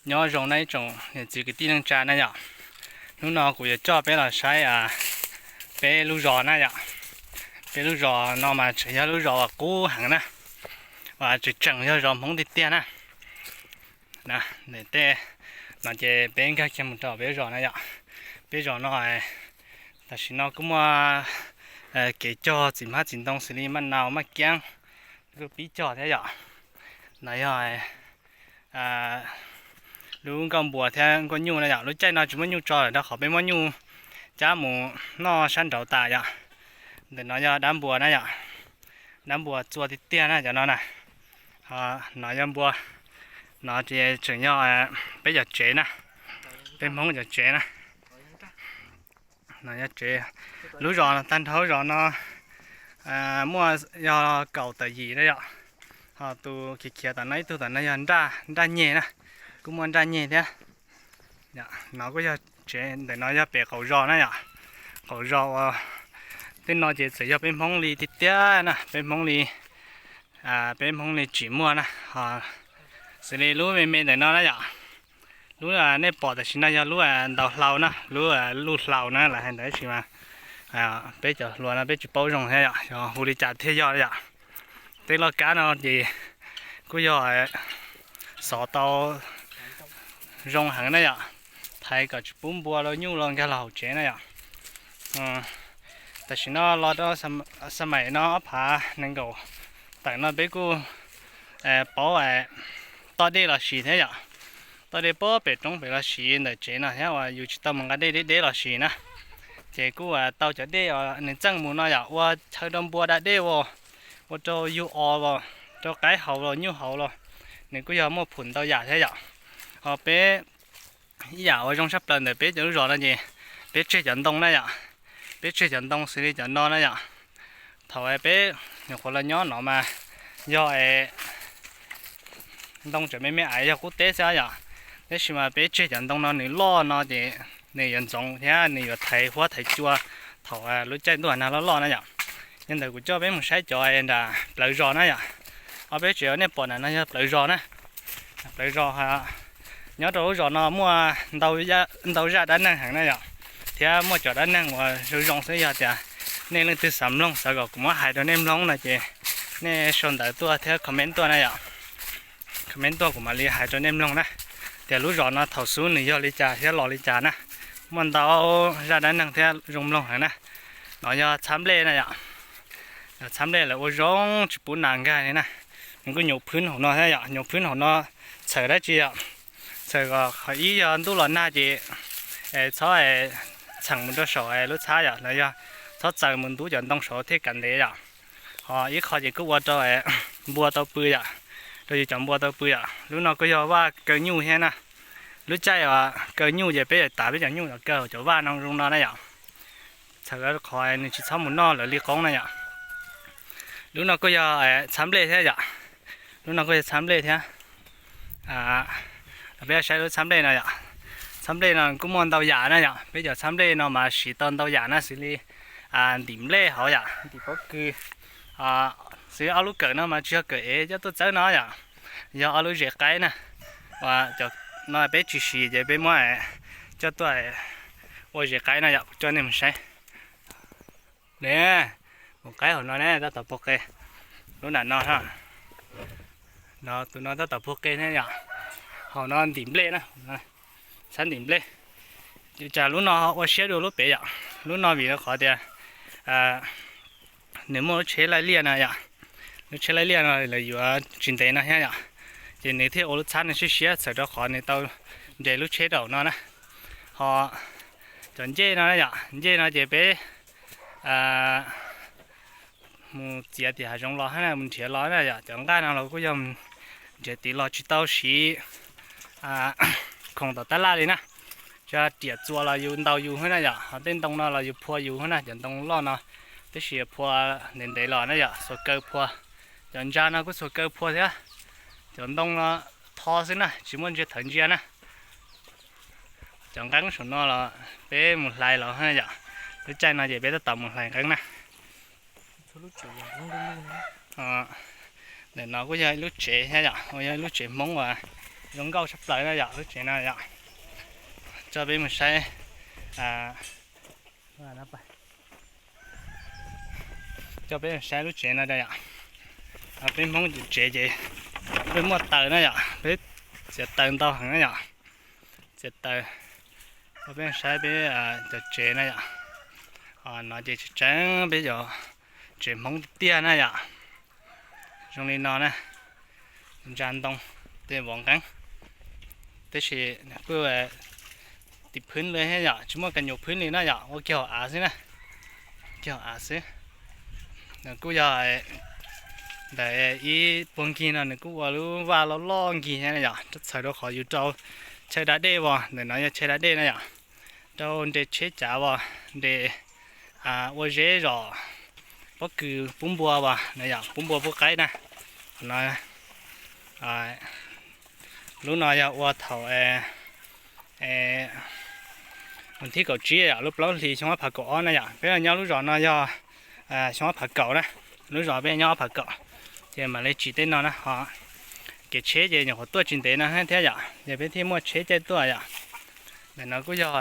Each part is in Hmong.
Nyob zoo na ib tsoom niam txiv kwv tij neej tsa na yom. Hnub no kuv yuav coj peb los saib peb lub zos na yom. Peb lub zos no mas tseem yog lub zos uas qub heev na, uas tseem tseem yog zos Hmoob tiag tiag na. Ntawm tej no ces peb nkag kiag mus rau peb zos na yom. Peb zos no tam sim no kuj muaj kev cog txiv hmab txiv ntoo xws li maj nau maj kiab, kuj pib cog thiab yom. No yog lub nkauj npua thiab nkauj nyuj na yom. Lub caij no tsis muaj nyuj tso lawm rau qhov peb muab nyuj cab mus noj sab nraud tas yom. Ntawm no yog dab npua na yom, dab npua txua tiag tiag na cov no na. No yog npua, no ces tseem yog peb cov tsev na, peb Hmoob cov tsev na. No yog tsev, lub zos tag nrho zos no muaj yog kaum tawm yim na yom. Ho tus khiav khiav tom no ib tug tom no yog nraj nyeg na, kuj muaj nraj nyeg thiab. No kuj yog tsev, ntawm no yog pem qaum zos na yom. Qaum zos uas tej no ces txawm yog peb Hmoob li tiag tiag na, peb Hmoob li, peb Hmoob li tsim muaj na. Xws li lub me me ntawm no na yom, lub nej pom tam sim no yog lub ntaus hlau na, lub luj hlau na lawv hais ntawd tab sis mas peb cov hluas no peb tsis paub zoo thiab yom, yog hu li cas thiaj yog yom. Tej loj kab no ces kuj yog xov tau zoo heev na yom, thaiv kom tsis pub npua los nyuj los nkag los hauv tsev na yom. Tam sim no los rau xam maim no ob phav nees nkaum tawm no peb kuj paub toj dej los sis thiab yom. Toj dej puag pem roob pem los sis ntawm tsev no thiab uas yus tsis tau mus nqa dej deb deb los sis na. Ces kuj tau cov dej uas nws txeej mus no yom, ua chaw rau npua da dej as, ua rau yug os los, rau qaib haus los nyuj haus los, nws kuj yog muaj phum ntau yam thiab yom. Ho peb ib yam uas zoo tshaj plaws ntawm peb cov lub zos no ces peb tseg cov ntoo na yom. Peb tseg cov ntoo xws li cov no na yom. Thaum peb nyuam qhuav los nyob no mas yog ntoo tseem me me aiv yog qub teb xwb yom. Tab sis mas peb tseg cov ntoo no nws loj no ces nws yuav ntxoov thiab nws yuav thaiv huab thaiv cua thaum lub caij ntuj nag loj loj na yom. Yog ntawd kuv coj peb mus saib cov nram plawv zos na yom. Ob peb tsev uas nej pom nram no yog plawv zos na. Plawv zos nyob rau lub zos no muaj ntau zaj dab neeg heev na yom, thiab muaj cov dab neeg uas zoo zoo xwb. Yog tias nej leej twg xav mloog, xav kom kuv muab hais rau nej mloog no ces nej sau ntawv tuaj thiab comment tuaj na yom. Comment tuaj kuv mam li hais rau nej mloog na, tias lub zos no thaum xub nws yog li cas thiab los li cas na. Muaj ntau zaj dab neeg thiab zoo mloog heev na. No yog txhab nplej na yom. Txhab nplej lawv ua zoo tsis pub nas nkag li na. Nws kuj nyuam phwb hauv no thiab yom, nyuam phwb hauv no txhawm dab tsi yom. Txhawm kom qhov ib yog ntuj los nag ces txhob txheem mus rau saum lub txhab yom, los yog txhob txaws mus ntub cov ntoo saud thiaj kav ntev yom. Ho ib qho ces kuj ua rau npua tau pw yom, rau yus cov npua tau pw yom. Lub no kuj yog vaj kaw nyuj thiab na. Lub caij uas kaw nyuj ces peb yuav tav peb cov nyuj los kaw cov vaj no zoo no na yom. Txhawm qhov nws tsis txhob mus noj lawv li qoob na yom. Lub no kuj yog txhab nplej thiab yom. Lub no kuj yog txhab nplej thiab. Peb saib lub txhab nplej no yom. Txhab nplej no kuj muaj ntau yam na yom, peb cov txhab nplej no mas siv tau ntau yam na, xws li ntim nplej hauv yom, ntim pob kws, xws li ob lub kawm no mas tsis yog kawm ev coj tuaj txawb no yom, yog ob lub zes qaib na. Cov no peb tsis siv ces peb muab coj tuaj ua zes qaib no yom, kuv coj nej mus saib. Ne, mus qaib hauv no ne tab tom puag qe, lub nram no, no tus no tab tom puag qe ne yom. Hauv no ntim nplej na, txhab ntim nplej. Ua cas lub no ua siab dua lub pem yom, lub no vim rau qhov tias nws muaj lub tsheb laij liaj na yom, lub tsheb laij liaj no lawv yuav tsis ntev no thiab yom, ces nws thiaj ua lub txhab no siab siab txawm rau qhov nws tau nres lub tsheb rau hauv no na. Ho cov ncej no yom, ncej no ces peb mus txiav tim hav zoov los hab na, mus nrhiav los na yom, cov nqaj no los kuj yog nrhiav tid los tsis tau siv khoom tom tab laj li na. Tsuas riam txuas los yus ntaus yus hab na yom, ho tej ntoo no los yus phua yus hab na, cov ntoo loj no tab sis phua ntev ntev los na yom, xuas kaw phua. Cov ntsa no kuj xuas kaw phua thiab. Cov ntoo no tho xwb na, tsis muaj ntsia thawv ntsia na. Cov nqeeb saum no los peb mus hlais los hab yom, lub caij no ces peb tab tom mus hlais nqeeb na. Ntawm no kuj yog ib lub tsev thiab yom, yog ib lub tsev Hmoob uas Zoo nkauj tshaj plaws na yom, lub tsev no yom. Coj peb mus saib, coj peb mus saib lub tsev no yom. Peb Hmoob cov tsev ces peb muaj taws na yom, peb txiav taws ntau heev na yom. Txiav taws, coj peb mus saib peb cov tsev na yom. No ces tseem tseeb peb cov tsev Hmoob tiag tiag na yom. Zoo li no na, ntsa ntoo, tej vov nqeeb, tab sis kuj tim phwb li thiab yom, tsis muaj kas nyuas phwb li na yom, ua kiag hauv av xwb na, kiag hauv av xwb. Nws kuj yog ntawm ib puag nkig no nws kuj ua lub vaj loj loj nkig thiab na yom, txhawm rau qhov yus rau chaw da dej as, ntawm no yog chaw da dej na yom, rau nres tsheb cav as, nres ua zeb zom pob kws pub npua as na yom, pub npua pub qaib na. No, lub no yog ua thaum thib kaum tsib yom, lub plaub hlis xyoo ob phav kaum ob na yom, peb nyob lub zos no yog xyoo ob phav kaum na, lub zos peb nyob ob phav kaum, ces mam li tsim tej no na ho. Kev tsheb ces nyuam qhuav tuaj tsis ntev no thiab yom, ces peb thiaj muaj tsheb caij tuaj yom. Ntawm no kuj yog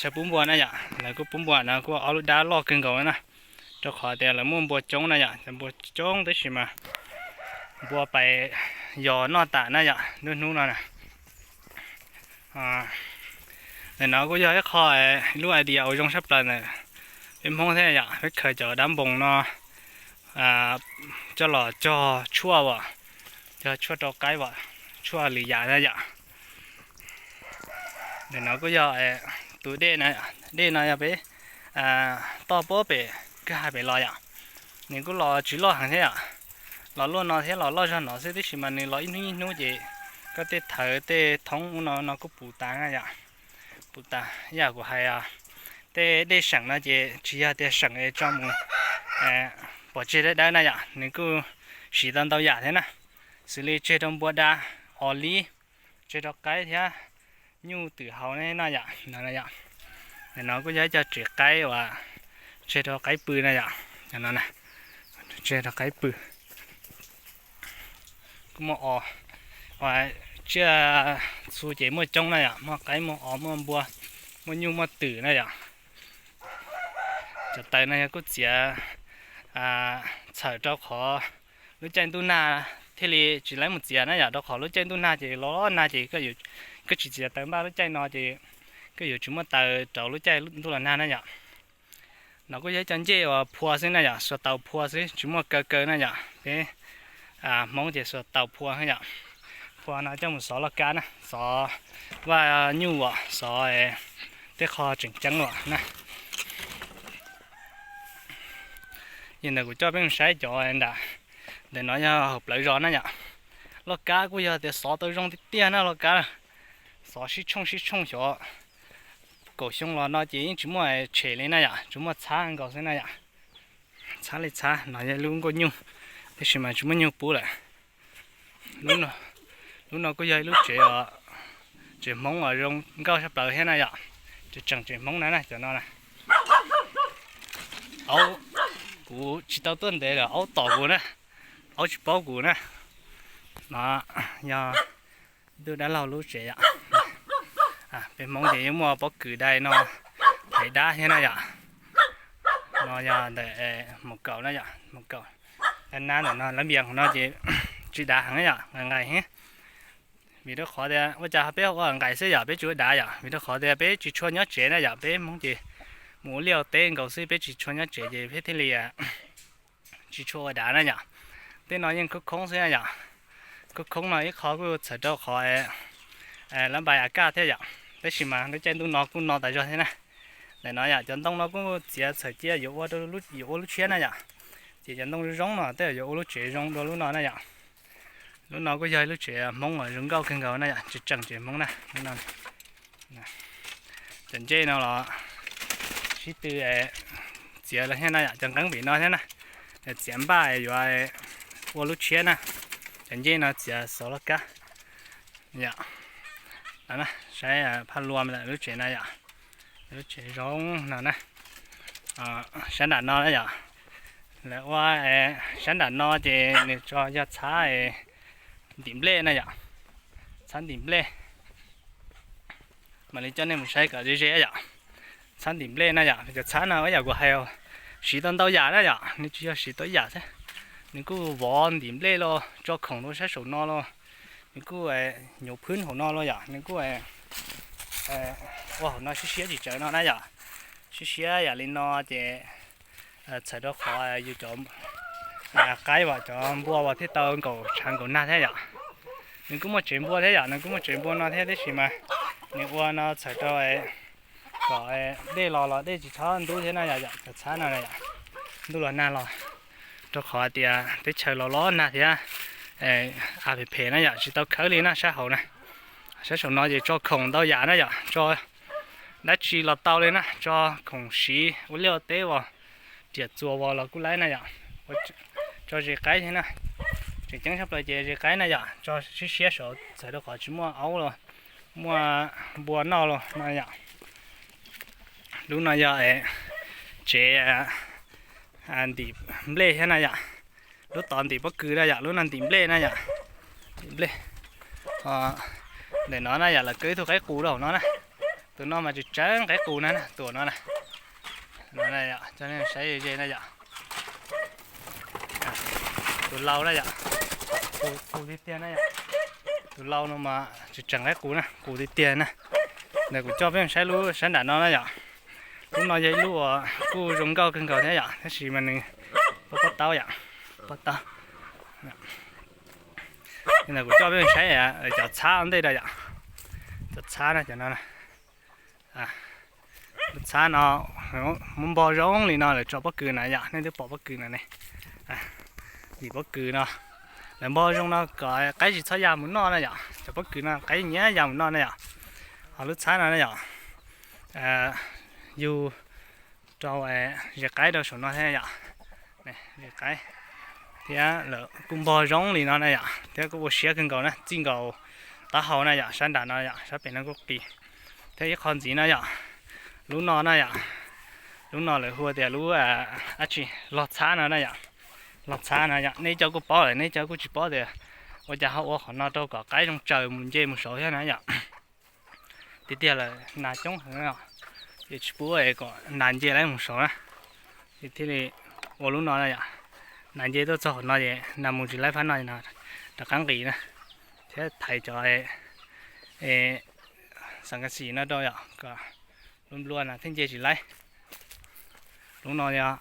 chaw pub npua na yom, lawv kuj pub npua no kuj ob lub dab loj kawg nkaus na, rau qhov tias lawv muaj npua coob na yom, cov npua coob tab sis mas npua pais yos noj tas na yom, nruab hnub no na. Ntawm no kuj yog ib qho, ib lub idea uas zoo tshaj plaws ntawm peb Hmoob thiab yom, peb khaws cov dab npoos no coj los cog tshuaj as, cog tshuaj rau qaib as, tshuaj lwm yam na yom. Ntawm no kuj yog tus dej na, dej no yog peb toj puag pem kwj ha pem los yom. Nws kuj los tsis loj heev thiab yom, los luaj no thiab los loj zog no xwb, tab sis mas nws los ib hnub ib hnub ces koj tej thawv tej thoob ub no no kuj puv tas na yom. Puv tas, yam kuv hais, tej dej seem no ces tsis yog tias seem es tso mus pov tseg dawb dawb na yom, nws kuj siv tau ntau yam thiab na, xws li tseg rau npua da, os lib, tseg rau qaib thiab nyuj twm haus ne no yom, no yom. Ntawm no kuj yog ib co tsev qaib uas tseg rau qaib pw na yom, no, tseg rau qaib pw. Kuj muaj os, tsiaj txhu ces muaj coob na yom, muaj qaib muaj os muaj npua, muaj nyuj muaj twm na yom. Cov taws no yog kuj txiav txhawm rau qhov lub caij ntuj nag thiaj li tsis laib mus txiav na yom, rau qhov lub caij ntuj nag ces los nag ces koj tsis txiav taws npaj lub caij no ces koj yuav tsis muaj taws rau lub caij ntuj los nag na yom. No kuj yog ib co ncej uas phua xwb na yom, xuas taus phua xwb tsis muaj kaw kaw na yom, peb Hmoob ces xuas taus phua yom. Phua no coj mus xov loj kab na, xov vaj nyuj as, xov tej qho tseem ceeb as na. Yog ntawm kuv coj peb mus saib cov nram, ntawm no yog hauv plawv zos na yom. Loj kab kuj yog tias xov tau zoo tiag tiag na loj kab, xov sib tshooj sib tshooj xyov kaum xyoo los no ces yeej tsis muaj tshem li na yom, tsuas muaj txhab nkaus xwb na yom. Txhab li txhab no yog lub nkuaj nyuj, tab sis mas tsis muaj nyuj pub lawm. Lub no kuj yog ib lub tsev, tsev Hmoob uas zoo nkauj tshaj plaws thiab na yom, tsev tseem tsev Hmoob na, cov no na. Aub, kuv tsis tau tuaj ntev lawm aub tom kuv na, aub tsis paub kuv na. No yog ib tug dab laug lub tsev yom. Peb Hmoob ces yeej muaj pob kws dai no, thaiv dab thiab na yom. No yog ntawm maum kaum na yom, maum kaum. Dab nab ntawm no lab npias no ces tsis dav heev yom, nqaim nqaim thiab. Vim rau qhov tias ua cas peb ua nqaim xwb yom, peb tsis ua dav yom, vim rau qhov tias peb tsis tshua nyob tsev na yom, peb Hmoob ces mus ua liaj ua teb nkaus xwb, peb tsis tshua nyob tsev ces peb thiaj li tsis tshua ua dav na yom. Tej no yeej khoob khoob xwb na yom. Khoob khoob no ib qho kuj txhawm rau qhov lab npais a kaj thiab yom, tab sis mas lub caij ntuj no kuj no tas zog thiab na. Ntawm no yom, cov ntoo no kuj txiav txhawm cia yuav ua, yuav ua lub tshiab na yom. Ces cov ntoo zoo zoo no tej yuav ua lub tsev zoo dua lub no na yom. Lub no kuj yog ib lub tsev Hmoob uas zoo nkauj kawg nkaus na yom, tsev tseem tsev Hmoob na. Cov ncej no los sib tw txiav los thiab na yom, cov nqeeb vim no thiab na, txiav npaj yuav ua lub tshiab na. Cov ncej no txiav xov loj kab yom. Saib phaj lua lawm lub tsev no yom, lub tsev zoo no na. Sab nram no na yom, lawv ua, sab nram no ces nws tso yog txhab ntim nplej na yom. Txhab ntim nplej, mam li coj nej mus saib kom ze ze yom. Txhab ntim nplej na yom, cov txhab no ib yam kuv hais, siv tau ntau yam na yom, nws tsis yog siv tau ib yam xwb. Nws kuj vov ntim nplej los tso khoom rau sab saum no los, nws kuj nyuv phwb hauv no los yom, nws kuj ua hauv no siab siab tsis tsawv no na yom. Siab siab yam li no ces txhawm rau qhov yus cov qaib uas cov npua uas thiaj tau nkaum tshav nkaum nag thiab yom. Nws kuj muaj tsev npua thiab yom, nws kuj muaj tsev npua no thiab tab sis mas nws ua no txhawm rau kom dej los los dej tsis txhob ntub thiab na yom, cov txhab no na yom, ntuj los nag los, rau qhov tias teb chaws los los nag thiab, av phem phem na yom, tsis tau khawb li na sab hauv na. Sab saum no ces tso khoom ntau yam na yom, tso dab tsi los tau li na, tso khoom siv ua liaj ua teb uas riam txuas uas los kuj laib na yom. Tso zes qaib thiab na, tseem ceeb tshaj plaws ces zes qaib na yom, tso siab siab saud txhawm rau qhov tsis muaj aub los muaj npua noj los no yom. Lub no yog tsev ntim nplej thiab na yom. Lub tod ntim pob kws na yom, lub no ntim nplej na yom. Ntim nplej. Ntawm no na yom, lawv kaw ib tug qaib qus rau hauv no na. Tus no mas tseem tsawv qaib qus na, tus no na. No na yom, coj nej saib ze na yom. Tus lau na yom, qus tiag tiag na yom. Tus lau no mas tseem tsawv qaib qus na, qus tiag tiag na. Ntawm kuv coj peb saib lub sab nram no na yom. Lub no yog ib lub uas kuj zoo nkauj kawg nkaus thiab yom, tab sis mas nws pob taub yom, pob taub. Ntawm kuv coj peb saib cov txhab ua ntej na yom, cov txhab na, cov no na. Lub txhab no muab npog zoo li no lawv tso pob kws na yom, nej twb pom pob kws na ne. Ntim pob kws no, lawv npog zoo no kom qaib tsis txhob ya mus noj na yom, cov pob kws no qaib nyiam ya mus noj na yom. Ho lub txhab no na yom, yug rau zes qaib rau saum no thiab yom, zes qaib thiab lawv kuj npog zoo li no na yom, thiab kuj ua siab kawg nkaus na, txij nkaus taub hau na yom, sab nram no yom, sab pem no kuj qis. Thiab ib qho ntxiv na yom, lub no na yom, lub no lawv hu tias lub dab tsi, log txhab no na yom. Log txhab no yom, nej cov kuj paub lawm, nej cov kuj tsis paub tias ua cas ho ua qhov no rau kom qaib zoo tsaws mus nce mus saud thiab na yom. Tiag tiag lawm nas coob heev no, ces tsis pub kom nas nce lawv mus saud na, ces thiaj li ua lub no na yom. Nas nce tuaj txog qhov no ces nas mus tsis laib phab no no, rov qab nqis na, thiab thaiv cov xeem kas xim no rau yom, kom nplua nplua nas thiaj nce tsis laib. Lub no yog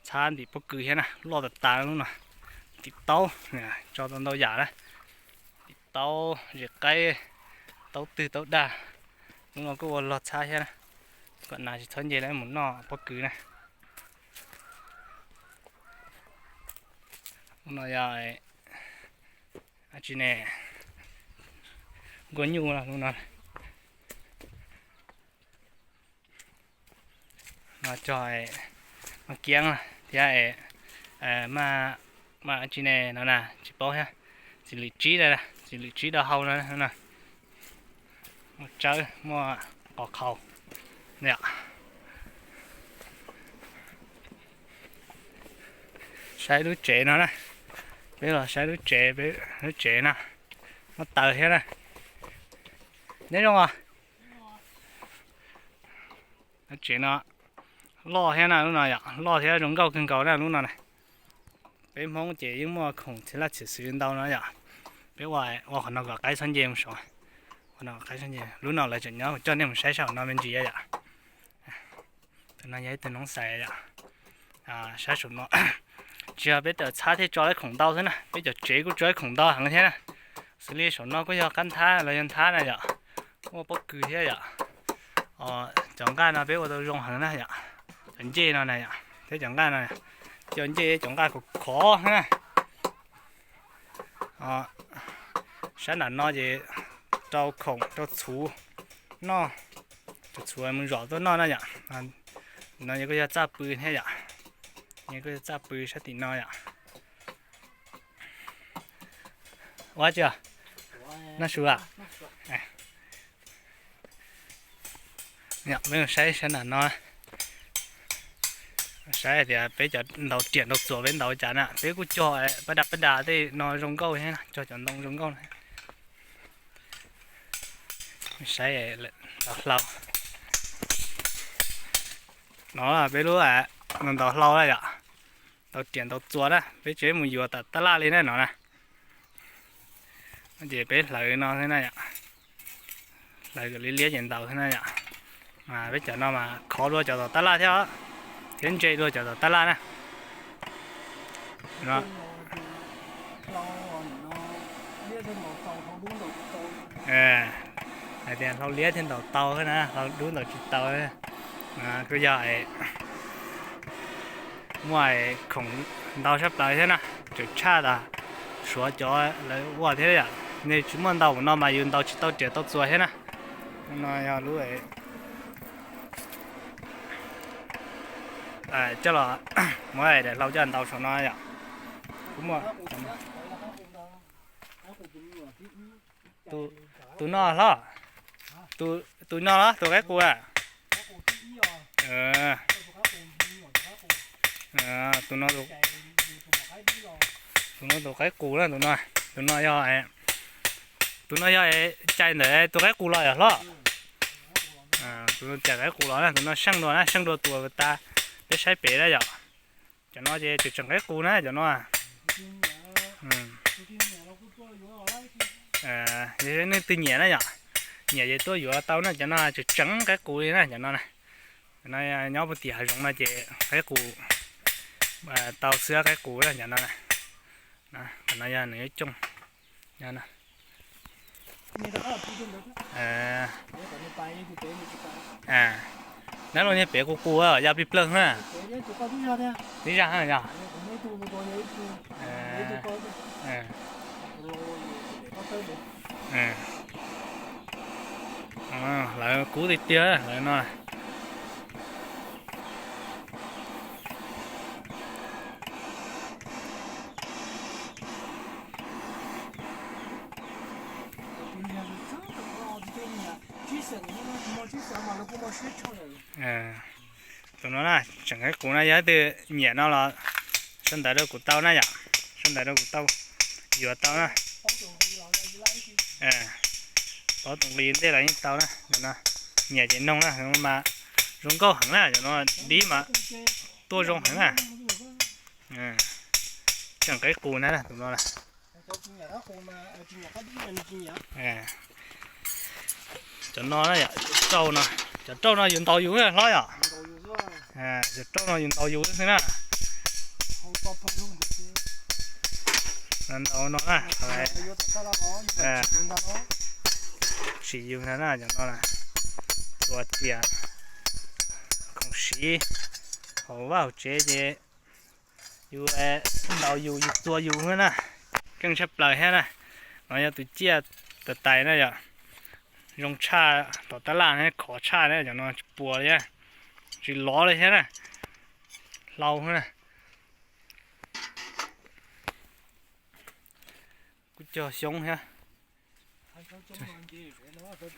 txhab ntim pob kws thiab na, loj tas tas lub no. Ntim taub, tso tau ntau yam na, ntim taub, zes qaib, taub twg taub dag. Lub no kuj ua log txhab thiab na, kom nas tsis txhob nce lawv mus noj pob kws na. Lub no yog dab tsi ne, nkuaj nyuj no lub no. No cog maj kiab thiab maj dab tsi ne no na, tsis paub thiab. Txiv lwm tsib na, txiv lwm tsib rau hauv no. Muaj tsawb muaj qos qhaus. Saib lub tsev no na, peb los saib lub tsev, peb lub tsev na, muaj taws thiab na. Nyob zoo os. Lub tsev no loj thiab na, lub no yom, loj thiab zoo nkauj kawg nkaus na lub no na. Peb Hmoob ces yeej muaj khoom txhia laj txhia xwm ntau no yom. Peb ua, ua qhov no kom qaib txhob nce mus saud. Lub no lawv tseem nyob, coj nej mus saib saum no me ntsis yom. Tus no yog ib tug noob xais yom. Saib saum no, tsis yog peb tawm txhab thiaj tso ib khoom ntau xwb na, peb cov tsev kuj tso ib khoom ntau heev thiab na. Xws li saum no kuj yog qab nthab los yog nthab na yom, muaj pob kws thiab yom. Cov nqaj no peb ua tau zoo heev na yom, cov ncej no na yom, thiab cov nqaj no, cov ncej cov nqaj khov khov na. Sab nram no ces rau khoom rau txhuv noj, rau txhuv mus zom tuaj noj na yom. No yog kuj yog txaj pw thiab yom, yog kuj yog txaj pw sab tim no yom. Ua tsi, noj su a? Peb saib sab nram no, saib tias peb cov ntaus riam ntaus txuas peb ntaus cas na, peb kuj cog pab da pab da tej no zoo nkauj thiab, cog cov ntoo zoo nkauj na. Saib, ntaus hlau. No peb lub ntaus hlau na yom, ntaus riam ntaus txuas na, peb tseem mus yuav tom tab laj li na no na. Ces peb hlawv no xwb na yom, hlawv kom liab liab ces ntaus xwb na yom. Mas peb cov no mas khov dua cov tom tab laj thiab, thiab ntse dua cov tom tab laj na. Hais tias hlau liab thiaj ntaus tau xwb na, hlau dub ntaus tsis tau. Kuj yog muaj khoom ntau tshaj plaws thiab na, tseem tshaj tas Suav cov lawv ua thiab yom. Nej tsis muaj ntaus no mas yus ntaus tsis tau riam tau txuas thiab na. No yog lub coj los muab daim hlau coj ntaus saum no yom. Kuj muaj tus no hlob, tus no los tus qaib qus a. Tus no tus qaib qus na, tus no, tus no yog, tus no yog cais ntawm tus qaib qus los yom hlob. Tus no cais qaib qus los na, tus no seej dua na, seej dua tus tas peb saib pem na yom. Cov no ces tseem tseem qaib qus na cov no. Yog nej leej twg nyiam na yom, nyiam ces tuaj yuav tau na, cov no tseem tseem qaib qus li na cov no na. Cov no nyob puag tim hav zoov no ces qaib qus tau xwb, qaib qus na cov no na. Qhov no yog nws lub cooj. Nab lub niag pem qus qus, yog plig plawg na. Tib zaj yog. Lawv kub tiag tiag lawv no. Tus no na, tseem qaib qus na, yog leej twg nyiam no los sau ntawv rau kuv tau na yom, sau ntawv rau kuv tau yuav tau na. Paub tus nqi ntej los yeej tau na, nyiam ces noog na, mas zoo nkauj heev na, cov no dib mas tuaj zoo heev na. Tseem qaib qus na tus no na. Cov no na yom, cov rauj no, cov rauj no yus ntaus yus hlob yom. Cov rauj no yus ntaus yus xwb na. Ntaus no na, sim yus ntag na, cov no na. Tus tias khoom siv hauv vaj hauv tsev ces yus ntaus yus, yus txua yus xwb na. Keej tshaj plaws thiab na. No yog tus ciaj tais tais na yom. Zoo tshaj tom tab laj na, khov tshaj na, cov no tsis puas li, tsis lov li thiab na. Hlau xwb na. Kuj cog xyoob thiab.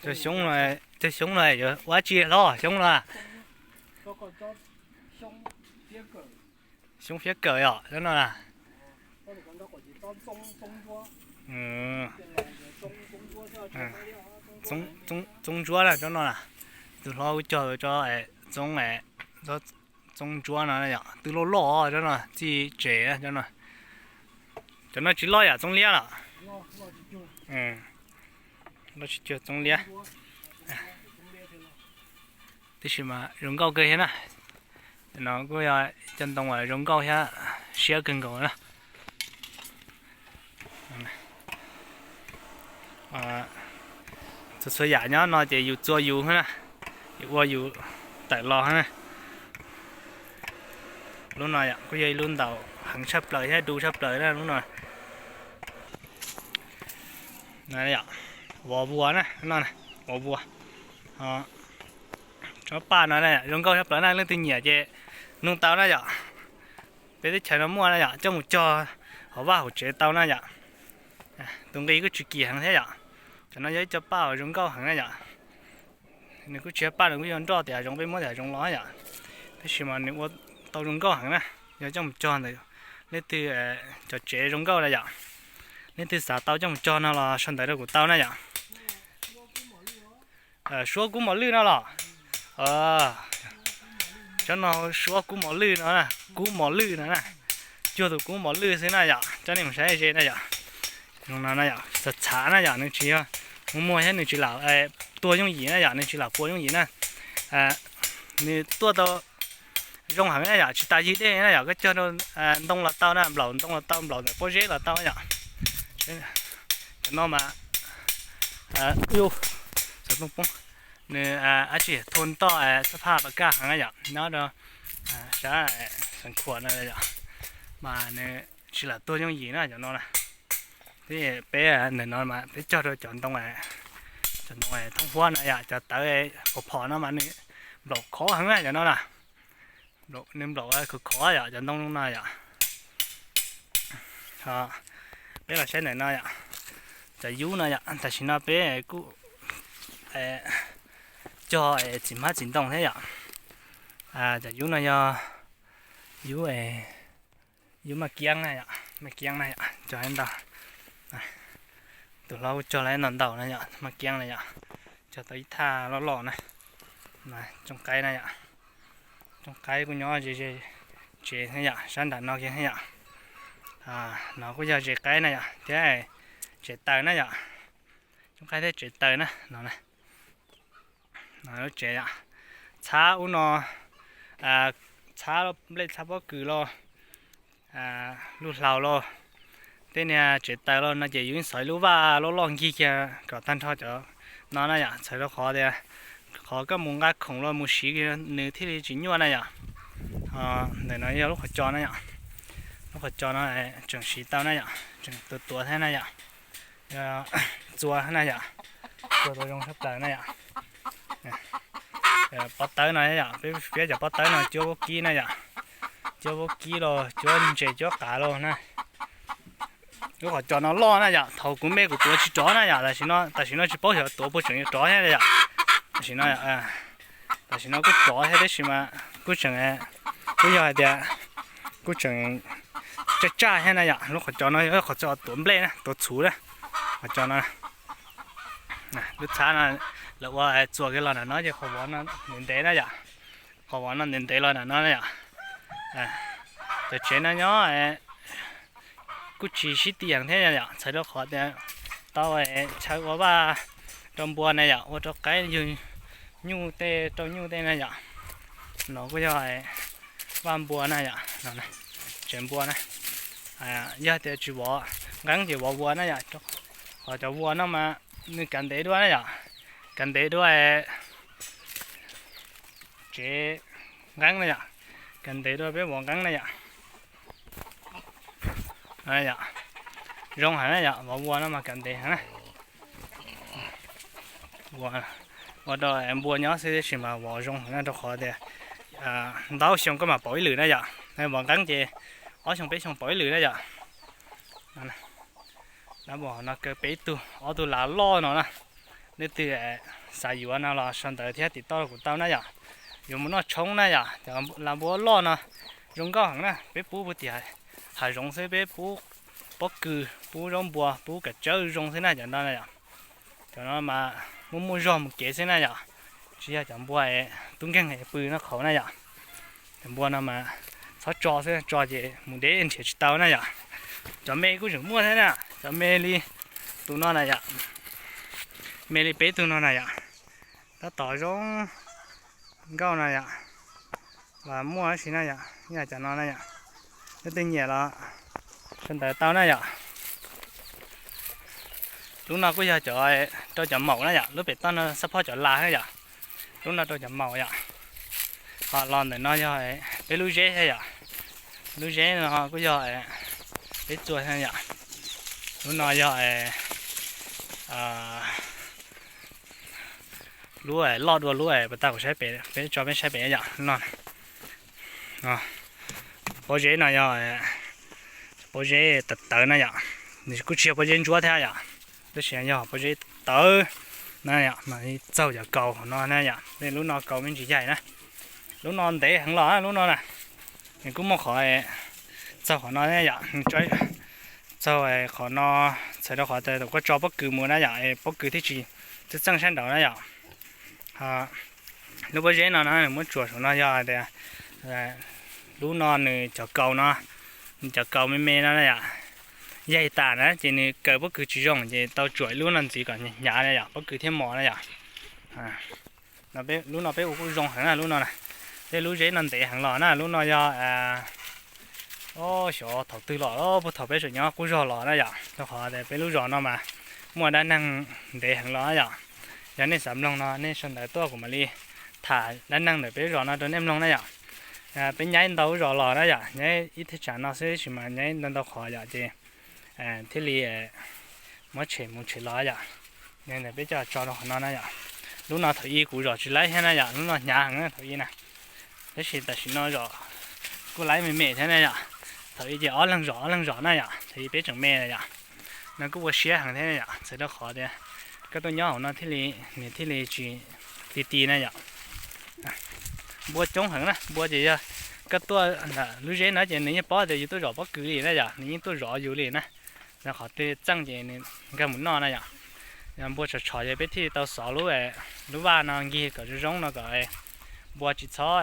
Cog xyoob no, cog xyoob no yuav ua tsi hlob, xyoob no? Xyoob fiab kawm yom, cov no na. Txoob ntsuab na cov no na. Tus hlob kuj cog tso, txoob, txoob ntsuab no yom, twb loj loj cov no, txij tsev cov no. Cov no tsis loj yam txoob liab los? Loj tsis cuag txoob liab. Tab sis mas zoo nkauj kawg thiab na. No kuj yog cov ntoo uas zoo nkauj thiab siab kawg nkaus na. Txhua txhua yam nyob no ces yus txua yus xwb na, yus ua yus tawm los xwb na. Lub no yom kuj yog ib lub ntaus heev tshaj plaws thiab du tshaj plaws na lub no. Vov vuas na, no vov vuas. Tsob paj no zoo nkauj tshaj plaws na, leej twg nyiam ces nug tau na yom. Peb teb chaws no muaj na yom, coj mus cog hauv vaj hauv tsev tau na yom. Tus nqi kuj tsis kim heev thiab yom. Cov no yog ib co paj uas zoo nkauj heev na yom. Nws kuj tsis yog paj, nws kuj yog nroj tiam zoov, peb muab tiam zoov los yom. Tab sis mas nws ua tau zoo nkauj heev na, yog coj mus cog ntawm leej twg cov tsev zoo nkauj na yom. Leej twg xav tau coj mus cog no los sau ntawv rau kuv tau na yom. Suab kub mos lwj no los? Tsob no suab kub mos lwj no, kub mos lwj no na. Cuag tus kub mos lwj xwb na yom, coj nej mus saib ze na yom. Zoo no na yom, txhav txhav na yom, nws tsis yog muag muag thiab nws tsis lam tuag yooj yim na yom, nws tsis lam puas yooj yim na. Nws tuaj tau zoo heev na yom, tsis tas ywg dej na yom, koj cog rau ntoo los tau na, nplaum ntoo los tau, nplaum ntawm pob zeb los tau yom. Cov no mas, nws dab tsi thua toj xab phaj pas kaj heev na yom, nyob rau sab Xeev Khuam no yom, mas nws tsis lam tuag yooj yim na cov no na. Thiab peb ntawm no mas peb cog rau cov ntoo, cov ntoo thoob huab no yom, cov tawv phom phom no mas nws nplaum khov heev na cov no na. Nws nplaum khov khov yom, cov ntoo no yom. Peb los saib ntawm no yom, cov yub no yom, tam sim no peb kuj cog txiv hmab txiv ntoo thiab yom. Cov yub no yog yub, yub maj kiab na yom, maj kiab na yom, cog ntau. Tus hlob kuj cog lawm ntau ntau na yom, maj kiab na yom, cog tau ib thaj loj loj na. Tsooj qaib na yom, tsooj qaib kuj nyob ze ze tsev thiab yom, sab nram no kiag thiab yom. No kuj yog ze qaib na yom, thiab tsev taws na yom, tsooj qaib thiab tsev taws na no. Lub tsev yom, txhab ub no, txhab nplej txhab pob kws los, lub hlau los, tej niag tsev taws los no ces yus yeej xov ib lub vaj loj loj nkig kiag kom tag nrho cov no na yom, txhawm rau qhov tias qhov koj mus nqa khoom los mus siv nws thiaj li tsis nyuaj na yom. Ntawm no yog lub qhov cos na yom, lub qhov cos no tseem siv tau na yom, tseem tuav tuav thiab na yom. Txua na yom, txua tau zoo tshaj plaws na yom. Pob tawb no yom, peb fiab cov pob tawb no cuab vaub kib na yom, cuab vaub kib los cuab ntses cuab qav los na. Lub qhov cos no loj na yom, thaum kuv me kuv tuav tsis rov na yom, tam sim no tsis paub xyov tuav puas tseem yuav rov thiab yom. Tam sim no, tam sim no kuj rov thiab tab sis mas kuj tseem, kuj yog hais tias kuj tseem tsaj tsaj thiab na yom. Lub qhov cos no yog qhov cos tuav nplej na, tuav txhuv na, qhov cos no. Lub txhab no lawv ua txuas kiag los ntawm no ces qhov vov no ntev ntev na yom, qhov vov no ntev ntev los ntawm no na yom. Cov tsev no nyob kuj tsis sib tias thiab yom, txhawm rau qhov tias tau chaw ua vaj rau npua na yom, ua rau qaib yug nyuj tej rau nyuj tej na yom. No kuj yog vaj npua na yom, tsev npua na. Yog tias tsis vov nqeeb ces vov vuas na yom, qhov cov vuas no mas nws kav ntev dua na yom, kav ntev dua tsev nqeeb na yom, kav ntev dua peb vov nqeeb na yom. Zoo heev na yom, vov vuas no mas kav ntev heev na. Ua rau npua nyob xwb tab sis mas vov zoo heev na, rau qhov tias ntau xyoo koj mam pauv ib lwm na yom, vov nqeeb ces ob xyoo peb xyoo pauv ib lwm na yom. Lab npua no kaw peb tug, ob tug lav loj no na. Leej twg xav yuav no los sau ntawv thiab tim toj kuv tau na yom. Yuav mus noj tshoob na yom, cov lav npua loj no zoo nkauj heev na, peb pub puag tim hav zoov xwb, peb pub pob kws, pub zaub npua, pub kav tsawb zoo xwb na cov no na yom. Cov no mas muaj muaj zog mus kev xwb na yom, tsis yog cov npua tub nkeeg pw noj qhauv na yom. Cov npua no mas txhob tso xwb, tso ces mus deb nrhiav tsis tau na yom. Cov me kuj tseem muaj thiab na, cov me li tus no na yom, me li peb tug no na yom, tab tom zoo nkauj na yom, los muaj tab sis na yom, yog cov no na yom, leej twg nyiam los sau ntawv tau na yom. Lub no kuj yog cov rau cov maum na yom, lub pem toj no xab phob cov las na yom, lub no rau cov maum yom. Ho los ntawm no yog peb lub zeb thiab yom, lub zeb no kuj yog peb txua thiab yom. Lub no yog lub loj dua lub pas tag kuv saib pem, peb tso peb saib pem yom, lub no. Pob zeb no yog pob zeb tawv tawv na yom, nws kuj tsis yog pob zeb ntsuab thiab yom, tab sis yog pob zeb tawv na yom, mas txaug cov kaus hauv no na yom, lub no kaus me ntsis yaig na. Lub no ntev heev los lub no na, nws kuj muaj qhov txaug qhov no na yom, txaug qhov no txhawm rau qhov tias koj tso pob kws mus na yom, pob kws thiaj tsis txeej txeej sab nraud na yom. Lub pob zeb no na nws muab tsuam saum no yog tias lub no nws cov kaus no, nws cov kaus me me no na yom, yaig tas na ces nws kaw pob kws tsis zoo ces tau tsuam lub no ntxiv kom hnyav na yom, pob kws thiaj mos na yom. Lub no peb ua kuj zoo heev na lub no na. Tej lub zeb no ntev heev los na, lub no yog xyov thaum twg los, puag thaum peb tseem nyob qub zog los na yom, rau qhov tias peb lub zos no mas muaj dab neeg ntev heev los na yom. Yog nej xav mloog no nej sau ntawv tuaj kuv mam li tham dab neeg ntawm peb lub zos no rau nej mloog na yom. Peb nyaib ntau lub zos los na yom, nyaib ib thaj tsam no xwb tab sis mas nyaib ntau ntau qhov yom ces thiaj li muab tshem mus tshem los yom. Yog ntawd peb coj tso rau qhov no na yom. Lub no thaum ub kuv zom tsis laib thiab na yom, lub no hnyav heev thaum ub na. Tab sis tam sim no zom kuj laib me me thiab na yom. Thaum ub ces ob leeg zom ob leeg zom na yom, thaum ub peb tseem me na yom. No kuj ua siab heev thiab na yom, txawm rau qhov tias koj tuaj nyob hauv no thiaj li, nws thiaj li tsis ti ti na yom. Npua coob heev na, npua ces yog koj tuaj ntawm lub zeb no ces nws yeej paub tias yus tuaj zom pob kws li na yom, nws yeej tuaj zov yus li na. Rau qhov tej txeej ces nws nkag mus noj na yom. Yog npua tshom tshom ces peb thiaj tau xov lub, lub vaj no nkig kom zoo zoo no kom npua tsis txhob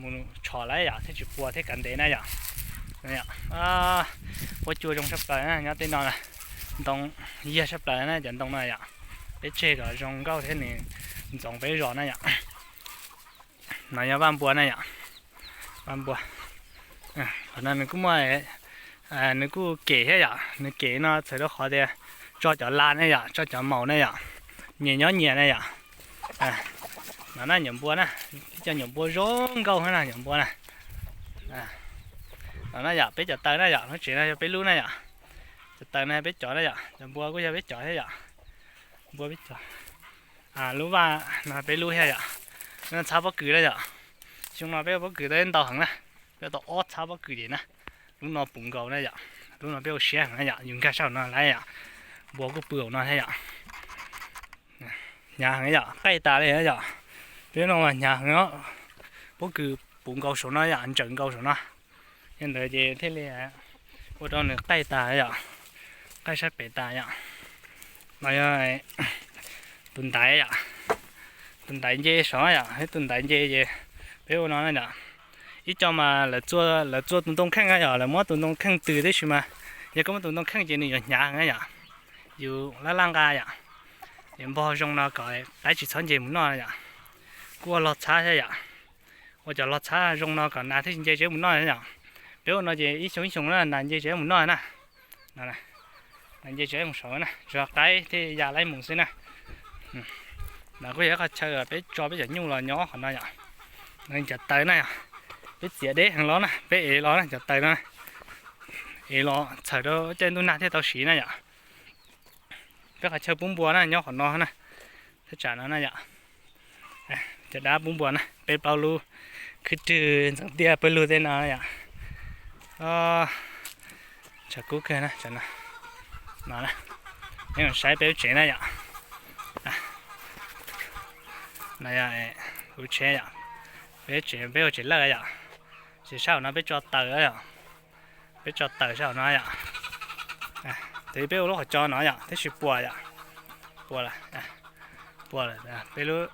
mus tshom lawm yom, thiaj tsis puas thiab kav ntev na yom. Huab cua zoo tshaj plaws na, nyob tej no na, ntoo yag tshaj plaws na cov ntoo no yom. Peb tseg kom zoo nkauj thiab nws ntxoov peb zos na yom. No yog vaj npua na yom, vaj npua. Qhov no nws kuj muaj, nws kuj kem thiab yom, nws kem no txhawm rau qhov tias tso cov las ne yom, tso cov maus ne yom, nyias nyob nyias ne yom. No na nyuam npua na, ib co nyuam npua zoo nkauj na nyuam npua na. No na yom, peb cov taws na yom, lub tsev no yog peb lub na yom. Cov taws no peb cov na yom, cov npua kuj yog peb cov thiab yom. Npua peb cov. Lub vaj no peb lub thiab yom. Lub no txhab pob kws na yom. Xyoo no peb ua pob kws tau ntau heev na, peb tau ob txhab pob kws ces na. Lub no puv nkaus na yom, lub no peb ua siab heev na yom, yus nkag sab no lawm yom. Npua kuj pw hauv no thiab yom. Hnyav heev yom, qaij tas li yom. Peb no mas hnyav heev, pob kws puv nkaus saum no yom, ntsaws nkaus saum no. Yog ntawd ces thiaj li ua rau nws qaij tas yom, qaij sab pem tas yom. No yog tus ntaiv yom, tus ntaiv nce saud yom, tus ntaiv nce ces peb ua no na yom. Ib co mas lawv txua tus ntoo kheej na yom, lawv muab tus ntoo kheej tws tib si mas, yog koj muab tus ntoo kheej ces nws yuav hnyav heev na yom, yus laj laj nqa yom. Ces npog zoo no kom qaib tsis txhob nce mus noj yom. Kuj ua log txhab thiab yom, ua cov log txhab zoo no kom nas thiaj tsis nce tsev mus noj yom. Peb ua no ces ib xyoo ib xyoo na nas nce tsev mus noj na. Nas nce tsev mus saud na, tsuas qaib thiaj ya laib mus xwb na. Mas kuj yog ib qhov chaw peb tso peb cov nyuj los nyob qhov no yom. Cov taws na yom, peb txiav deb heev los na, peb ev los na cov taws no, ev los txhawm rau caij ntuj nag thiaj tau siv na yom. Peb qhov chaw pub npua na nyob qhov no na, thaj tsam no na yom. Cov dab pub npua na, peb plaub lub khwb rwg ntxeev tiaj pawg lug tej no yom. Tshav kub kawg na, no na, peb mus saib peb lub tsev na yom. No yog kuv tsev yom, peb tsev, peb ua tsev lawj yom, tsev sab hauv no peb tso taws yom. Peb tso taws sab hauv no yom. Tus peb ua lub qhov tso no yom, tab sis puas yom, puas lawm, puas lawm. Peb lub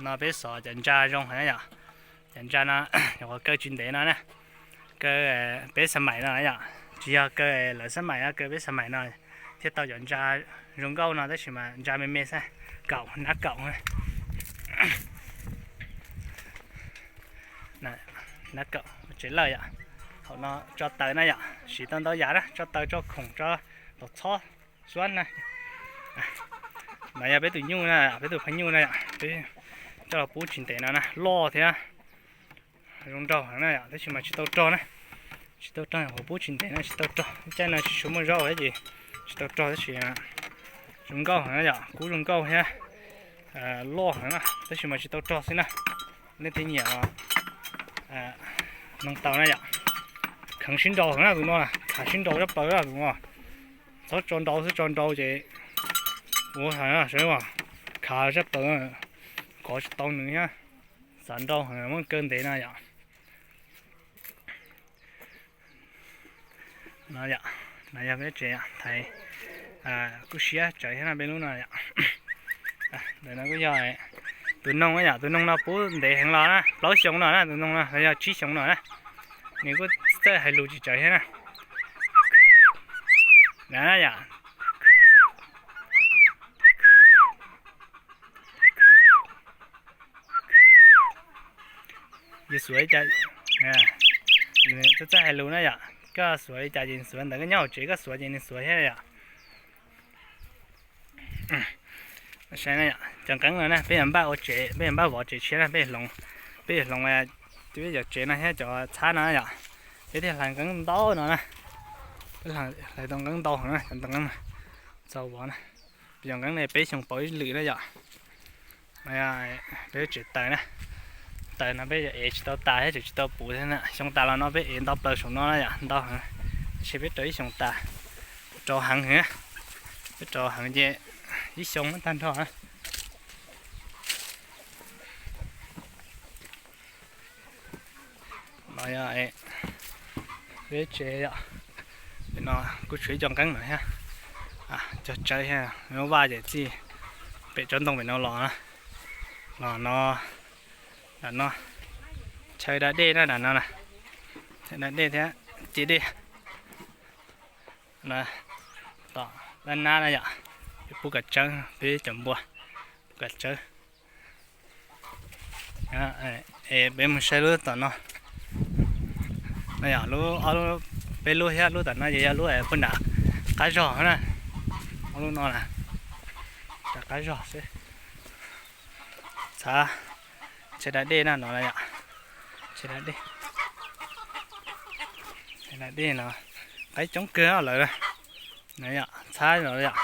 no peb xov cov ntsa zoo heev yom. Cov ntsa no nyuam qhuav kaw tsis ntev no na, kaw peb xab maim no yom, tsis yog kaw lawv xab maim, kaw peb xab maim no thiaj tau cov ntsa zoo nkauj no tab sis mas ntsa me me xwb, kaum nab kaum. Nab kaum tsev lawj yom. Hauv no tso taws na yom, siv tau ntau yam na, tso taws, tso khoom, tso los txhob xuab na. No yog peb tus nyuj na, peb tus phaj nyuj na yom, peb coj los pub tsis ntev no na, loj thiab zoo nraug heev na yom, tab sis mas tsis tau rog na. Tsis tau rog, nyuam qhuav pub tsis ntev no tsis tau rog, caij no tsis tshua muaj zaub thiab ces tsis tau rog tab sis zoo nkauj heev na yom, kub zoo nkauj thiab loj heev na, tab sis mas tsis tau rog xwb na. Nej tej nyiam los noog tau na yom. Kheev sib nraus heev na tus no, khav sib nraus zaj plaws tus no. Txhob tso nraus xwb, tso nraus ces ua heev, khav zaj plaws, kov tsis tau nws thiab. Xav nraus heev muab kaw ntev no yom. No yom, no yog peb tsev thaiv, kuj siab tsawv thiab no peb lub no yom. Ntawm no kuj yog Tus noog yom, tus noog no puv ntev heev los na, plaub xyoo no na, tus noog no los yog tsib xyoo no na. Nws kuj txawj hais lus tsis tsawg thiab na. Na yom. Yus xuav li cas, txawj hais lus na yom, koj xuav li cas ces nws xuav, ntawm koj nyob hauv tsev koj xuav ces nws xuav thiab yom. Saib na yom, cov nqeeb no na peb yuav npaj ua tsev, peb yuav npaj vov tsev tshiab na, peb yuav hloov, peb yuav hloov cov tsev no thiab cov txhab no yom. Peb thiaj hlais nqeeb ntau no na, peb hlais tau nqeeb ntau heev na, cov nqeeb no txaus vov na. Cov nqeeb no peb xyoo pauv ib lwm na yom. Peb tsev taws na, taws no peb yuav ev tsis tau tas thiab, tseem tsis tau puv thiab na. Xyoo tas los no peb ev ntau plaws saum no na yom, ntau heev. Tab sis peb rau ib xyoos tas, rau heev heev, peb rau heev ces ib xyoo tag nrho na. No yog peb tsev yom, no kuj tshuav ib co nqeeb no thiab, cog tsawb thiab, vaj ces txij pem tsob ntoo pem no los, los no, lam no, chaw da dej na, lam no, chaw da dej thiab, ci dej. Tom dab nab na yom, peb pub kav tsawb, peb cov npua pub kav tsawb. Peb mus saib lub tom no, no yog lub, peb lub thiab lub tom no ces yog lub puag nram qab zog na, ob lub no na, nram qab zog xwb. Txhav, chaw da dej na no yom, chaw da dej, chaw da dej no, qaib coob kawg lawm. Txhab no yom,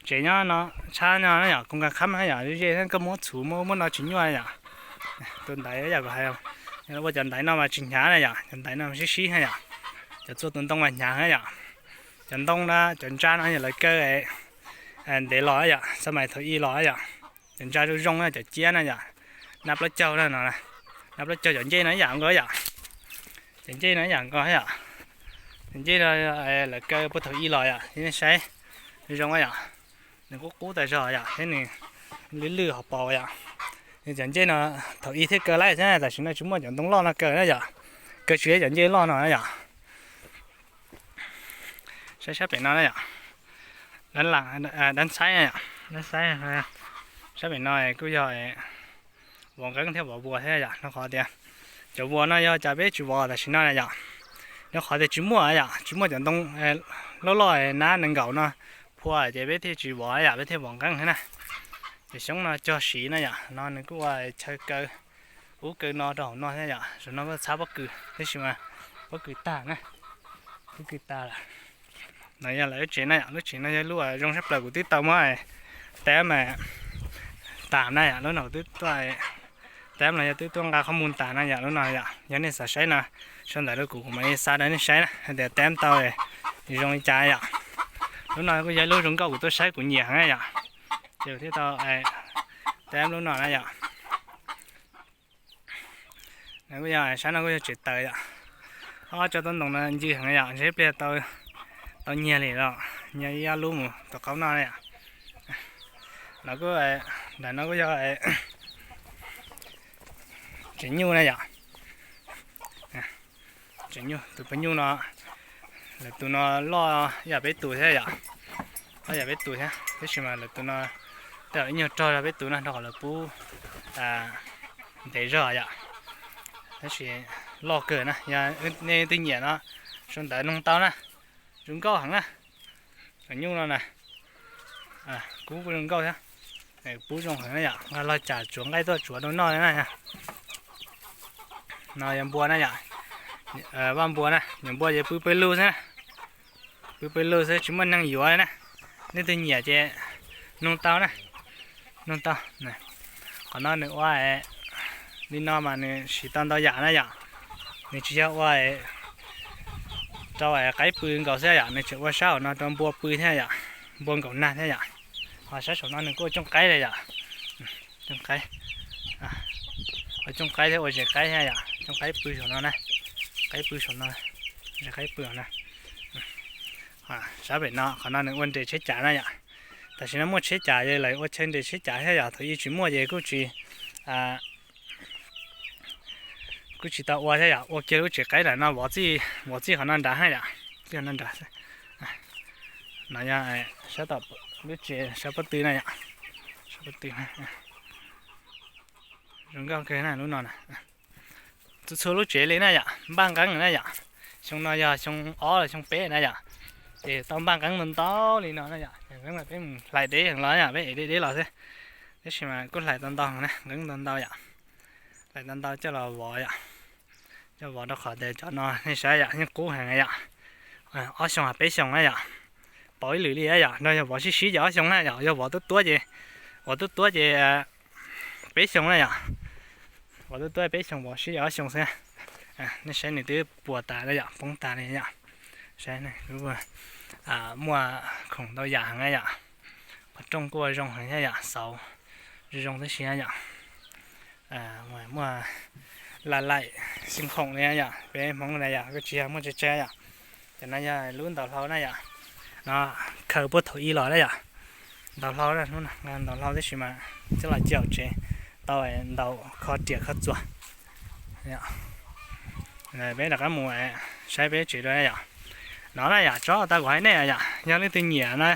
tsev nyob no, tshab no yom, koos kas khab yom, ze thiab koj muab txhuv muab muab no tsis nyuaj yom. Tus ntaiv yom, kuv hais, ua cov ntaiv no mas tsis hnyav na yom, cov ntaiv no sib sib na yom, cov txua tus ntoo mas hnyav na yom. Cov ntoo na, cov ntsa no yog lawv kaw ntev los yom, xab mais thaum ub los yom. Cov ntsa zoo zoo na, cov ciab na yom, nab plaub caug na no, nab plaub caug, cov ncej no yam nkaus yom, cov ncej no yam nkaus yom, cov ncej no lawv kaw puag thaum ub los yom, nej saib zoo yom, nws qub qub tas zog yom, thiab nws lwj lwj hauv paus yom. Nws cov ncej no thaum ub thiaj kaw laib xwb, tam sim no tsis muaj cov ntoo loj no kaw na yom, kaw tsis laib cov ncej loj no na yom. Saib sab pem no na yom, dab ntxaib, dab ntxaib, sab pem no kuj yog vov nqeeb thiab vov npua thiab yom, rau qhov tias cov npua no yog cas peb tsis vov tam sim no na yom, rau qhov tias tsis muaj yom, tsis muaj cov ntoo loj loj nab nees nkaum no phua ces peb thiaj tsis vov yom, peb thiaj vov nqeeb thiab na. Ces xyoob no cog siv na yom, no nws kuj ua chaw kaw ub kaw no rau hauv no thiab yom, zaum no txhab pob kws tab sis mas pob kws tag na, pob kws tag lawm. No yog lawv lub tsev na yom, lub tsev no yog lub zoo tshaj plaws, kuv twb tau muab tav mas tas na yom, lub no kuv twb tuaj, tav no yog twb tuaj nqa qhov mus tas na yom, lub no yom, yog nej xav saib no, sau ntawv rau kuv, kuv mam li xa rau nej saib na hais tias tav tau zoo li cas yom. Lub no kuj yog lub zoo nkauj kuv tuaj saib kuv nyiam heev na yom, ces kuv thiaj tau tav lub no na yom. Kuj yog sab no kuj yog tsev taws yom. Ob tsob tau ntoo no ncw heev yom, ntshe ib pliag tau nyiag li los nyiag ib ob lub mus tom qab no na yom. Los kuj, ntawm no kuj yog tsev nyuj na yom. Tsev nyuj, tus poj nyuj no, lawv tus no loj ib yam peb tus thiab yom, loj ib yam peb tus thiab, tab sis mas lawv tus no tej zaum ib nyuag rog zog peb tus no rau qhov lawv pub ntev zog yom. Tab sis loj kawg na, yog nej twg nyiam no sau ntawv noog tau na, zoo nkauj heev na. Cov nyuj no na, kub kuj zoo nkauj thiab, pub zoo heev na yom, nqa los cas tsuav nqaij tuaj tsuav rau noj na. No yog npua na yom, vaj npua na, nyuam npua ces pw pawg lug xwb na, pw pawg lug xwb tsis muaj neeg yuav na. Nej twg nyiam ces noog tau na, noog tau. Qhov no nws ua li no mas nws siv tau ntau yam na yom, nws tsis yog ua rau qaib pw nkaus xwb yom, nws tseem ua sab hauv no rau npua pw thiab yom, npua nkaum nag thiab yom. Ho sab saum no nws kuj ua cooj qaib li yom, cooj qaib, ua cooj qaib thiab ua zes qaib thiab yom, cooj qaib pw saum no na, qaib pw saum no, zes qaib pw na. Sab pem no qhov no nws ua nres tsheb cav na yom. Tam sim no muaj tsheb cav ces lawv ua chaw nres tsheb cav thiab yom, thaum ub tsis muaj ces kuj tsis Kuj tsis tau ua thiab yom, ua kiag lub tsev qaib ntawm no vov txij, vov txij qhov no nrad thiab yom, txij qhov no nrad. No yog sab tom lub tsev sab pob tw na yom, sab pob tw. Zoo nkauj kawg na lub no na. Txhua txhua lub tsev li na yom, npaj nqeeb na yom. Xyoo no yog xyoo ob los xyoo peb na yom, ces tau npaj nqeeb ntau ntau li no na yom. Nqeeb no peb mus hlais deb los yom, peb ev deb deb los xwb, tab sis mas kuj hlais tau ntau na, nqeeb ntau ntau yom. Hlais tau ntau coj los vov yom, coj vov rau qhov tias cov no nej saib yom, yeej qub heev yom. Ob xyoos peb xyoos na yom, pauv ib lwm li yom. No yog vov sib sib ces ob xyoos na yom, yog vov tuab tuab ces, vov tuab tuab ces peb xyoos na yom. Vov tuab tuab peb xyoos, vov sib ces ob xyoos xwb. Nej saib nws twb puas tas na yom, poob tas li yom. Saib, muaj khoom ntau yam heev na yom. Qhov rooj kuj ua zoo heev thiab yom, xauv zoo zoo tib si na yom. Muaj laj laim xij khoom li na yom, peb Hmoob na yom, kuj tsis yog muaj tsawg tsawg yom. Cov no yog lub ntaus hlau na yom. No khaws puag thaum ub los na yom. Ntaus hlau, ntaus hlau tab sis mas coj los cia hauv tsev, tau ntaus kho riam kho txuas. Peb rov qab mus saib peb tsev dua na yom. No na yom, tsob tau kuv hais nej yom, yog leej twg nyiam na,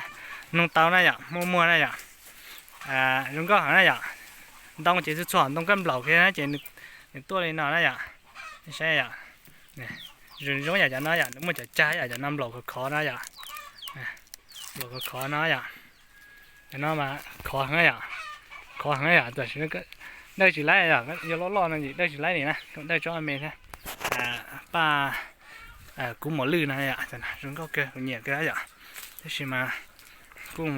nug tau na yom, muaj muag na yom. Zoo nkauj heev na yom. Ntoo ces txhua txhua ntoo kaj nplaum kiag na ces nws tuaj li no na yom. Saib yom, zoo zoo yam cov no yom, nws muaj cov cag yom, cov no nplaum khov khov no yom. Nplaum khov khov no yom. Cov no mas khov heev yom, khov heev yom, tab sis dawj tsis laib yom, yog loj loj no ces dawj tsis laib li na, dawj tsob me thiab. Paj kub mos lwj no yom, zoo nkauj kawg, kuv nyiam kawg yom. Tab sis mas kuj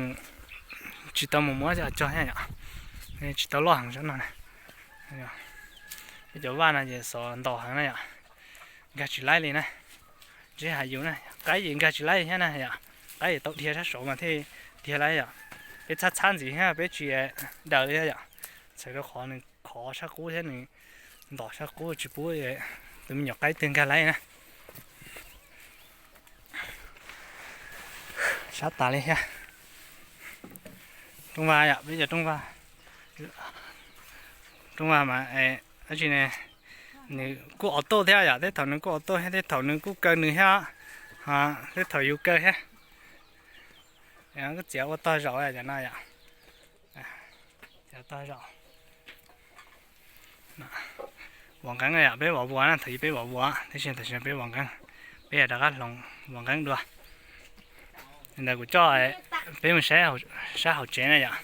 tsis tau mus muab cog thiab yom, tsis tau loj heev tsob no na. Peb cov vaj no ces xov ntaus heev na yom, nkag tsis laib li na. Ntshe hais yus na, qaib ces nkag tsis laib thiab na yom, qaib ces tau dhia sab saud mas thiaj dhia laib yom. Peb txhab txhab ntxiv thiab peb tsis daws li thiab yom, txhawm rau qhov nws khov sab qub thiab nws ntom sab qub tsis pub tus me nyuam qaib twg nkag laib na. Sab tas li thiab. Rooj vag yom, peb cov rooj vag, rooj vag mas dab tsi ne, nws kuj auto thiab yom, tej thaum nws kuj auto thiab, tej thaum nws kuj kaw nws thiab, tej thaum yus kaw thiab. Kuj txiav ua tog zaum cov no yom, txiav tog zaum. Vov nqeeb yom, peb vov vuas na, thaum ub peb vov vuas, tab sis tam sim no peb vov nqeeb, peb yog rov qab hloov vov nqeeb dua. Ntawd kuv coj peb mus saib sab hauv tsev na yom.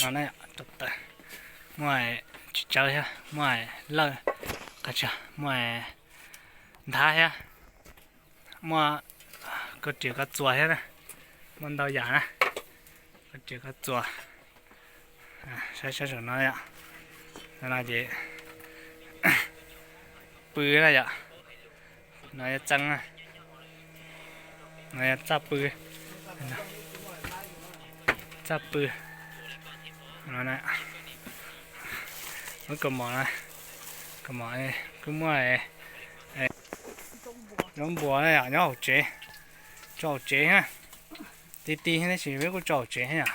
No na, rau taws, muaj tsis tsawb thiab, muaj lawj, qhov tsis, muaj nthab thiab, muaj koj riam koj txuas thiab na, muaj ntau yam na, koj riam koj txuas. Saib sab saum no yom, no ces pw na yom, no yog txeeb na, no yog txaj pw, txaj pw, no na, muab kaus mom na, kaus mom kuj muaj zaub npua na yom, nyob hauv tsev, tso hauv tsev thiab, ti ti thiab tab sis peb kuj tso hauv tsev thiab yom.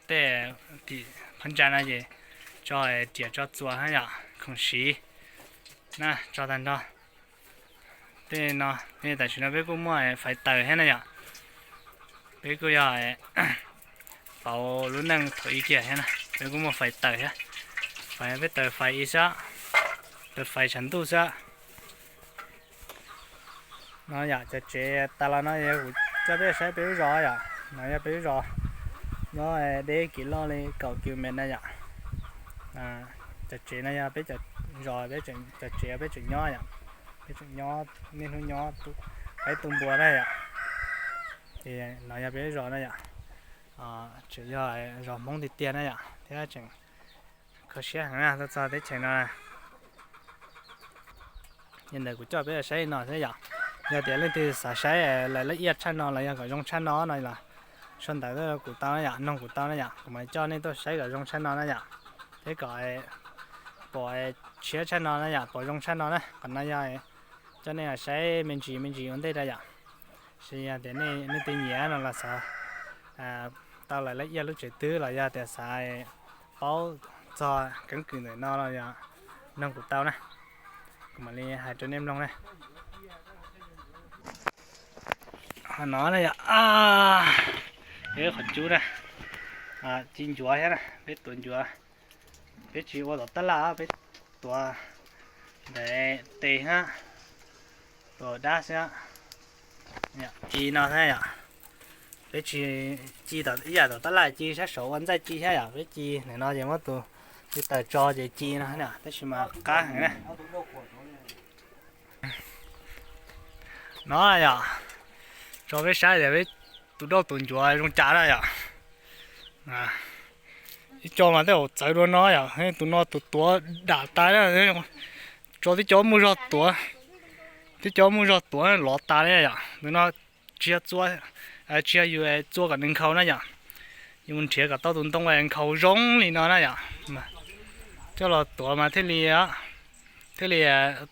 Tej tim qhov ntsa no ces tso riam tso txuas thiab yom, khoom siv na tso tag nrho. Tej no, tam sim no peb kuj muaj fais taws thiab na yom. Peb kuj yog pauv lub neej thaum ub kiag thiab na, peb kuj muaj fais taws thiab. Fais peb taws fais ib xwb, taws fais tshav ntuj xwb. No yom, cov tsev tas los no yog kuv coj peb saib peb lub zos yom. No yog peb lub zos, nyob deb kiv loj li kaum kiv mev na yom. Cov tsev no yog peb cov zos, peb cov tsev peb tseem nyob yom. Peb tseem nyob niaj hnub nyob qaib tu npua na yom. Ces no yog peb lub zos na yom. Tseem yog zos Hmoob tiag tiag na yom, thiab tseem kho siab heev na, tuaj txog teb chaws no. Yog ntawm kuv coj peb saib no xwb yom. Yog tias leej twg xav saib lawv laj iaj tshaj no los yog kom zoo tshaj no no los sau ntawv tuaj kuv tau na yom, noog kuv tau na yom, kuv mam coj nej tuaj saib kom zoo tshaj no na yom. Thiab kom pom tshiab tshaj no na yom, pom zoo tshaj no na. Qhov no yog coj nej saib me ntsis me ntsis ua ntej rau yom. Ces yog tias nej twg nyiam no los xav Tau lawv lab iab lub tsev twg los yog tias xav paub txog keeb kwm ntawm no los yog noog kuv tau na, kuv mam li hais rau nej mloog na. Qhov no na yog, qhov cub na, ci ncuav thiab na, peb tuav ncuav. Peb tsis ua tom tab laj, peb tuav ntawm tes thiab, tuav dab xwb. Ci no thiab yom, peb tsis ci ib yam tom tab laj, ci sab saud ua ntxaij ci thiab yom, peb ci ntawm no ces muab tus tawm tso ces ci no, tab sis mas qab heev na. No yom, tso peb saib tias peb tus dauj tus ncuav zoo cas na yom. Ib co mas tej zaum txawv dua no yom, tus no tus tuav dam tas na, tso tib co muaj zog tuav, tib co muaj zog tuav lov tas li yom. Tus no tsis yog txua, tsis yog yus txua kom nws nkhaus na yom, yus mus nrhiav kom tau tus ntoo nkhaus zoo li no na yom, coj los tuav mas thiaj li, thiaj li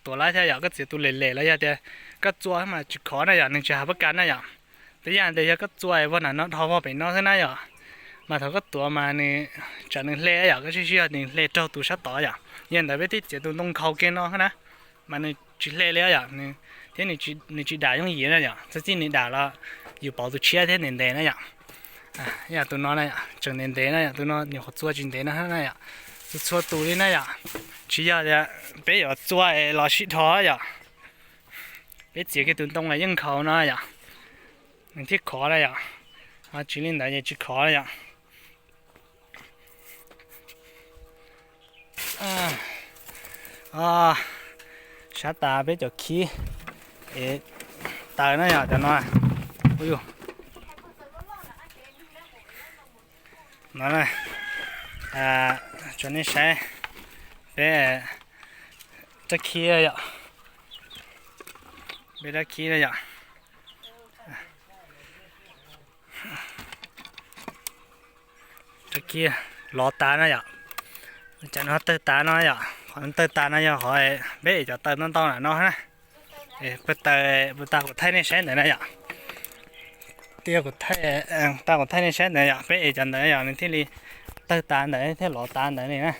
tuav laib thiab yom. Koj txiav tus lem lem los yog tias koj txua mas tsis khov na yom, nws tsis hav pab kas na yom. Tej yam ntawd yog koj txua vog nram no dhau vog pem no xwb na yom, mas thaum koj tuav mas nws tsam nws hle yom, koj sib sib nws hle raug tus sab tod yom. Yog ntawd peb twb txiav tus ntoo nkhaus kiag no na, mas nws tsis hle li yom, thiab nws tsis dam yooj yim na yom. Txhob txij nws dam los yus pauv tus tshiab thiab ntev ntev na yom. Yog tus no na yom, tseem ntev ntev na yom, tus no nyuam qhuav txua tsis ntev no na yom. Txhua txhua tus li na yom, tsis yog tias peb yuav txua es los sib dhos yom. Peb txiav kiag tus ntoo los yeej nkhaus no yom, nws thiaj khov na yom. Tsis li ntawd ces tsis khov na yom. Sab tas peb cov khib es taws na yom, cov no. No, tso nej saib peb rab khib yom, peb rab khib na yom. Rab khib lov tas na yom, cas no tawg tas no yom, qhov tawg tas no yog qhov peb ev cov taws ntau ntau na no na. Peb taws, kuv tas kuv thaij nej saib ntawd na yom. Tias kuv tas kuv thaij nej saib ntawd yom, peb ev cov ntawd yom nws thiaj li tawg tas ntawd thiaj lov tas ntawd li na.